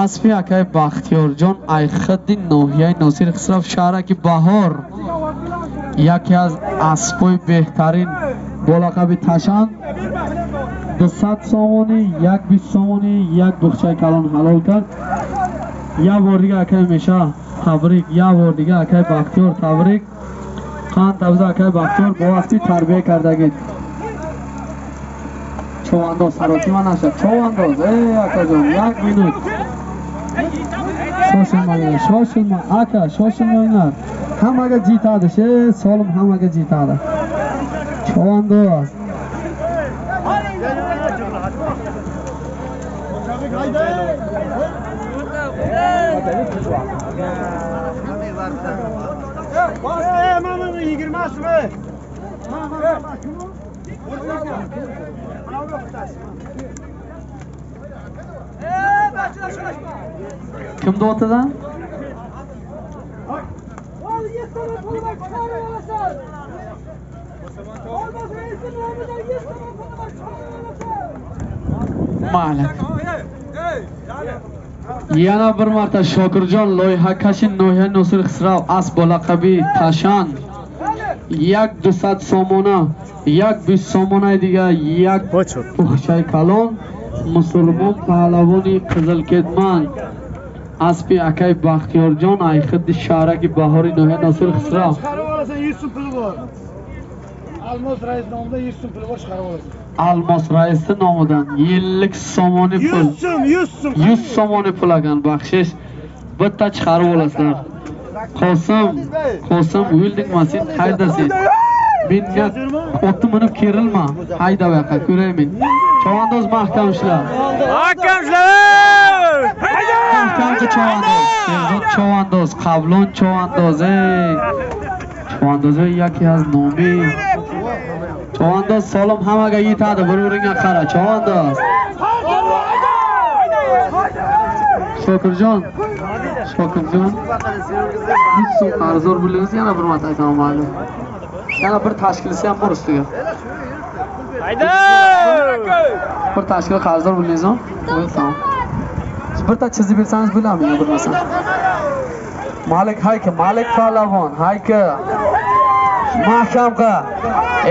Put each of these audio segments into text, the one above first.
Aspi akay Baxtiyorjon Ayxiddi ноҳияи Носир Хисрав, шаҳраки Баҳор, яке аз аспҳои беҳтарин бо лақаби Ташан, 200 сомонӣ, як 20 сомонӣ, як буғчаи калон ҳалол кард. Як бор дига акай Меша табрик, як бор дига акай Бахтиёр табрик. Қанд табза акай Бахтиёр бо вақти тарбия кардагид. Човандоз саросима нашад. Човандоз, эй акаҷон, як минут. Shoshilmanglar, shoshilma, aka, shoshilmanglar. Hammaga jitadi, solim hammaga jitadi. Chavandoz. Kimni otidan? Mayli. Yana bir marta Shokirjon loyihakashi nohiya Nosir Xisrav asp bo laqabi Tashan як 200 сомона, як 20 сомонаи дига, як пухчаи калон. Мусулмон паҳлавони Қизилкетман аспи акай Бахтиёрҷон Айхидди шаҳраки Баҳори ноҳия Носир Хисрав. Almos rais nomidan 100 so'm puli bor, chiqarib olasan. Almos raisni nomidan 50 somoni pul. 100 so'm, 100 so'm. 100 somoni pul ekan, baxshish. Bitta chiqarib olasizlar. Qosim, Qosim, o'ldingmi sen? Hayda sen. Menga otni minib kerilma. Hayda bu yoqqa, ko'ray men. Chavandoz mahkam ishlar. Mahkam ishlar! Hayda! Mahkamchi chavandoz, Sherzod chavandoz, Qablon chavandoz, ey. Chavandoz yaki az nomi. Chavandoz solim hammaga yetadi, bir-biringga qara, chavandoz. Shokirjon, Shokirjon, 100 so'm qarzdor bo'ldingiz, yana bir marta aytaman mayli. Yana bir tashkilisi ham bor ustiga. Hayda! Bir tashkil qarzdor bo'ldingizmi? Tamam. Birta chizib bersangiz bo'ladimi, bo'lmasa? Malik hayka, Malik pahlavon, hayka. Mahkam qil.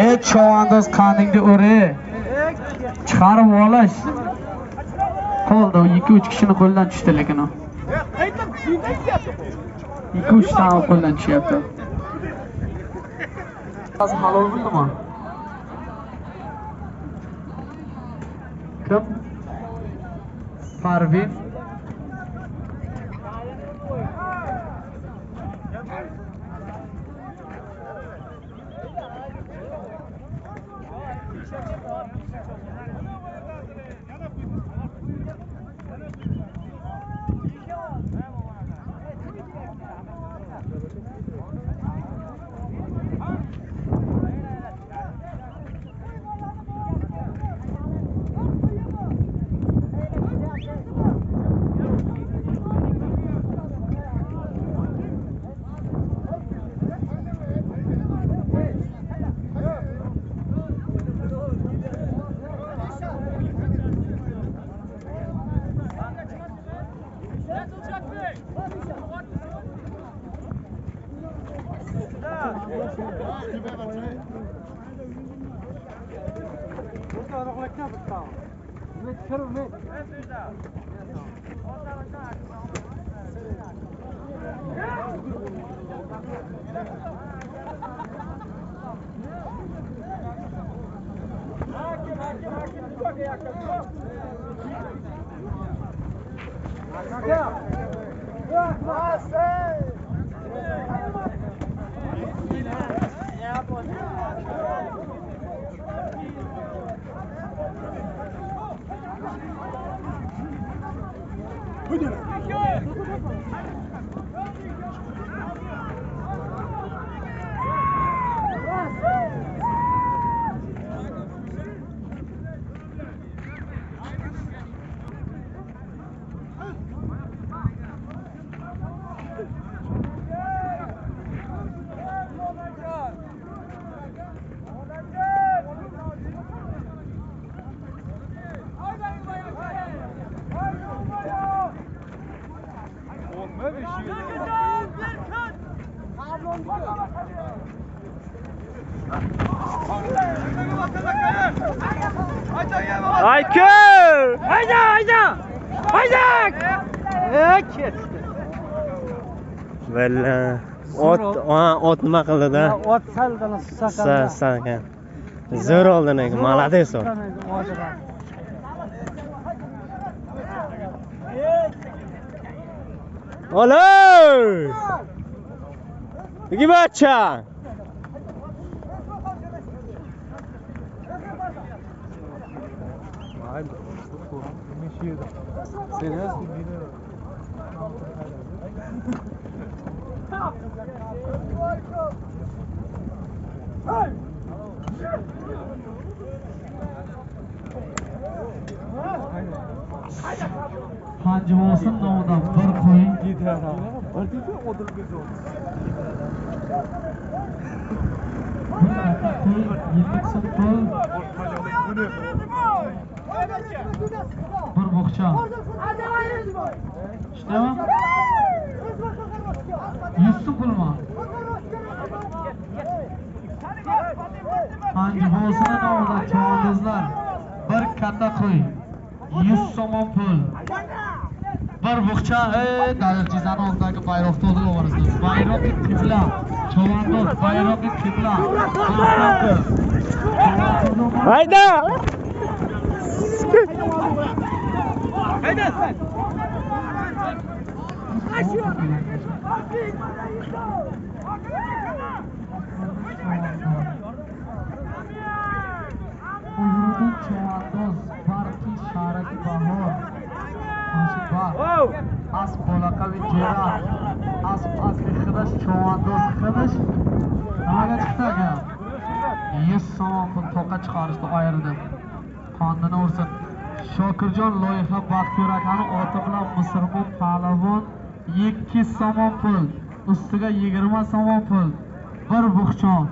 Ey chavandoz, qaningni uri. Chiqarib olish. Qoldi, 2-3 kishini qo'ldan tushdi lekin o. 2-3 ta qo'ldan tushyapti. Halol bo'ldimi? Kim? Parvin. Aykır! Hayda hayda! Hayda! Ketdi. Valla. Ot, ot nima qildi-da? Ot saldan Sal, salgan. Zo'r oldi lekin, молодец ot. Oley! Gibacha! Серьезно? Panjivosini nomidan bir qo'y. Bir aka qo'y, 7 so'm pul. Bir bo'xcha. Ishdami? 100 so'm pulmi? Panjivosini nomidan chavandozlar bir katta qo'y, 100 so'm pul. Bir bo'xcha, Dalir Jizani oldidagi bayroqni olib olamiz. Bayroqi qibla, chavandoz bayroqi qibla. Hayda! Hayda sen! Uzrudin chavandoz barqi sharaki bahor. Asp bo'laqavi jera, asp asli xidish, chavandoz xidish. Nimaga chiqdi aka? 100 so'm pul to'qa chiqarishdi ayirdi. Qondini ursin. Shokirjon loyiha Baxtiyor akani oti bilan Musulmon pahlavon 2 so'm pul, ustiga 20 so'm pul, bir buxchon.